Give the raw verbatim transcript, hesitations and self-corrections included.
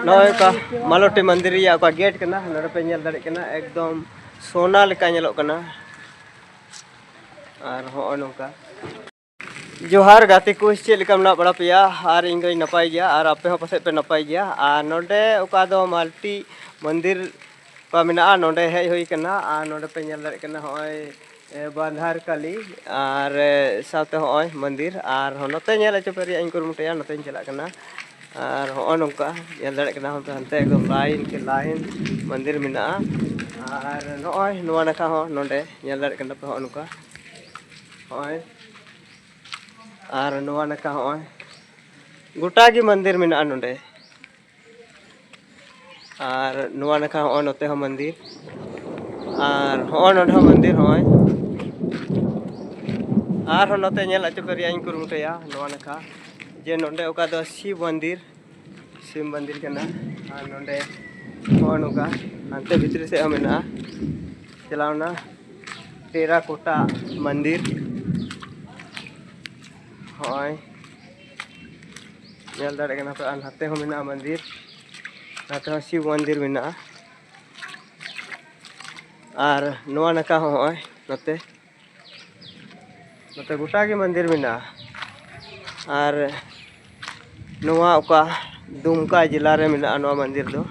ᱱᱚᱜᱼᱚᱭ ᱚᱠᱟ ᱢᱟᱞᱚᱴᱤ ᱢᱚᱱᱫᱤᱨ ᱨᱮᱭᱟᱜ ᱚᱠᱟ ᱜᱮᱴ ᱠᱟᱱᱟ, ᱱᱚᱰᱮ ᱯᱮ ᱧᱮᱞ ᱫᱟᱲᱮᱭᱟᱜ ᱠᱟᱱᱟ, ᱮᱠᱫᱚᱢ ᱥᱳᱱᱟ ᱞᱮᱠᱟ ᱧᱮᱞᱚᱜ ᱠᱟᱱᱟ᱾ ᱟᱨ ᱦᱚᱸᱜᱼᱚᱭ ᱱᱚᱝᱠᱟ᱾ ᱡᱚᱦᱟᱨ ᱜᱟᱛᱮ ᱠᱚ, ᱪᱮᱫ ᱞᱮᱠᱟ ᱢᱮᱱᱟᱜ ᱵᱟᱲᱟ ᱯᱮᱭᱟ? ᱟᱨ ᱤᱧ ᱫᱚᱧ ᱱᱟᱯᱟᱭ ᱜᱮᱭᱟ, ᱟᱨ ᱟᱯᱮ ᱦᱚᱸ ᱯᱟᱥᱮᱡ ᱯᱮ ᱱᱟᱯᱟᱭ ᱜᱮᱭᱟ᱾ ᱟᱨ ᱱᱚᱰᱮ ᱚᱠᱟ ᱫᱚ ᱢᱟᱞᱴᱤ ᱢᱚᱱᱫᱤᱨ ᱚᱠᱟ ᱢᱮᱱᱟᱜᱼᱟ, ᱱᱚᱰᱮ ᱦᱮᱡ ᱦᱩᱭ ᱠᱟᱱᱟ᱾ ᱟᱨ ᱱᱚᱰᱮ ᱯᱮ ᱧᱮᱞ ᱫᱟᱲᱮᱭᱟᱜ ᱠᱟᱱᱟ, ᱦᱚᱸᱜᱼᱚᱭ ᱮ, ᱵᱟᱸᱫᱷᱟᱨ ᱠᱟᱞᱤ ᱟᱨ, ᱮ, ᱥᱟᱶᱛᱮ ᱦᱚᱸᱜᱼᱚᱭ ᱢᱚᱱᱫᱤᱨ, ᱟᱨ ᱦᱚᱸ ᱱᱚᱛᱮ ᱧᱮᱞ ᱦᱚᱪᱚ ᱯᱮ ᱨᱮᱭᱟᱜ ᱤᱧ ᱠᱩᱨᱩᱢᱩᱴᱩᱭᱟ᱾ ᱱᱚᱛᱮᱧ ᱪᱟᱞᱟᱜ ᱠᱟᱱᱟ᱾ ᱟᱨ ᱦᱚᱸᱜᱼᱚᱭ ᱱᱚᱝᱠᱟ ᱧᱮᱞ ᱫᱟᱲᱮᱭᱟᱜ ᱠᱟᱱᱟ, ᱦᱟᱱᱛᱮ ᱦᱟᱱᱛᱮ ᱮᱠᱫᱚᱢ ᱞᱟᱭᱤᱱ ᱠᱮ ᱞᱟᱭᱤᱱ ᱢᱚᱱᱫᱤᱨ ᱢᱮᱱᱟᱜᱼᱟ᱾ ᱟᱨ ᱱᱚᱜᱼᱚᱭ ᱱᱚᱣᱟ ᱱᱟᱠᱷᱟ ᱦᱚᱸ ᱱᱚᱰᱮ ᱧᱮᱞ ᱫᱟᱲᱮᱭᱟᱜ ᱠᱟᱱᱟ ᱯᱮ, ᱦᱚᱸᱜᱼᱚ ᱱᱚᱝᱠᱟ ᱦᱚᱸᱜᱼᱚᱭ᱾ ᱟᱨ ᱱᱚᱣᱟ ᱱᱟᱠᱷᱟ ᱦᱚᱸᱜᱼᱚᱭ ᱜᱚᱴᱟ ᱜᱮ ᱢᱚᱱᱫᱤᱨ ᱢᱮᱱᱟᱜᱼᱟ ᱱᱚᱰᱮ᱾ ᱟᱨ ᱱᱚᱣᱟ ᱱᱟᱠᱷᱟ ᱦᱚᱸᱜᱼᱚᱭ ᱱᱚᱛᱮ ᱦᱚᱸ ᱢᱚᱱᱫᱤᱨ᱾ ᱟᱨ ᱦᱚᱸᱜᱼᱚᱭ ᱱᱚᱰᱮ ᱦᱚᱸ ᱢᱚᱱᱫᱤᱨ, ᱦᱚᱸᱜᱼᱚᱭ᱾ ᱟᱨᱦᱚᱸ ᱱᱚᱛᱮ ᱧᱮᱞ ᱦᱚᱪᱚ ᱯᱮ ᱨᱮᱭᱟᱜ ᱤᱧ ᱠᱩᱨᱩᱢᱩᱴᱩᱭᱟ ᱱᱚᱣᱟ ᱱᱟᱠᱷᱟ, ᱡᱮ ᱱᱚᱰᱮ ᱚᱠᱟ ᱫᱚ ᱥᱤᱵ ᱢᱚᱱᱫᱤᱨ, ᱥᱤᱵ ᱢᱚᱱᱫᱤᱨ ᱠᱟᱱᱟ᱾ ᱟᱨ ᱱᱚᱰᱮ ᱦᱚᱸᱜᱼᱚᱭ ᱱᱚᱝᱠᱟ ᱦᱟᱱᱛᱮ ᱵᱷᱤᱛᱨᱤ ᱥᱮᱫ ᱦᱚᱸ ᱢᱮᱱᱟᱜᱼᱟ, ᱪᱟᱞᱟᱣᱱᱟ ᱴᱮᱨᱟᱠᱳᱴᱟ ᱢᱚᱱᱫᱤᱨ᱾ ᱦᱚᱸᱜᱼᱚᱭ ᱧᱮᱞ ᱫᱟᱲᱮᱭᱟᱜ ᱠᱟᱱᱟ ᱯᱮ, ᱟᱨ ᱱᱟᱛᱮ ᱦᱚᱸ ᱢᱮᱱᱟᱜᱼᱟ ᱢᱚᱱᱫᱤᱨ, ᱱᱟᱛᱮ ᱦᱚᱸ ᱥᱤᱵ ᱢᱚᱱᱫᱤᱨ ᱢᱮᱱᱟᱜᱼᱟ᱾ ᱟᱨ ᱱᱚᱣᱟ ᱱᱟᱠᱷᱟ ᱦᱚᱸ ᱦᱚᱸᱜᱼᱚᱭ ᱱᱚᱛᱮ, ᱱᱚᱛᱮ ᱜᱚᱴᱟ ᱜᱮ ᱢᱚᱱᱫᱤᱨ ᱢᱮᱱᱟᱜᱼᱟ᱾ ᱟᱨ ᱱᱚᱣᱟ ᱚᱠᱟ ᱫᱩᱢᱠᱟ ᱡᱮᱞᱟ ᱨᱮ ᱢᱮᱱᱟᱜᱼᱟ ᱱᱚᱣᱟ ᱢᱚᱱᱫᱤᱨ ᱫᱚ,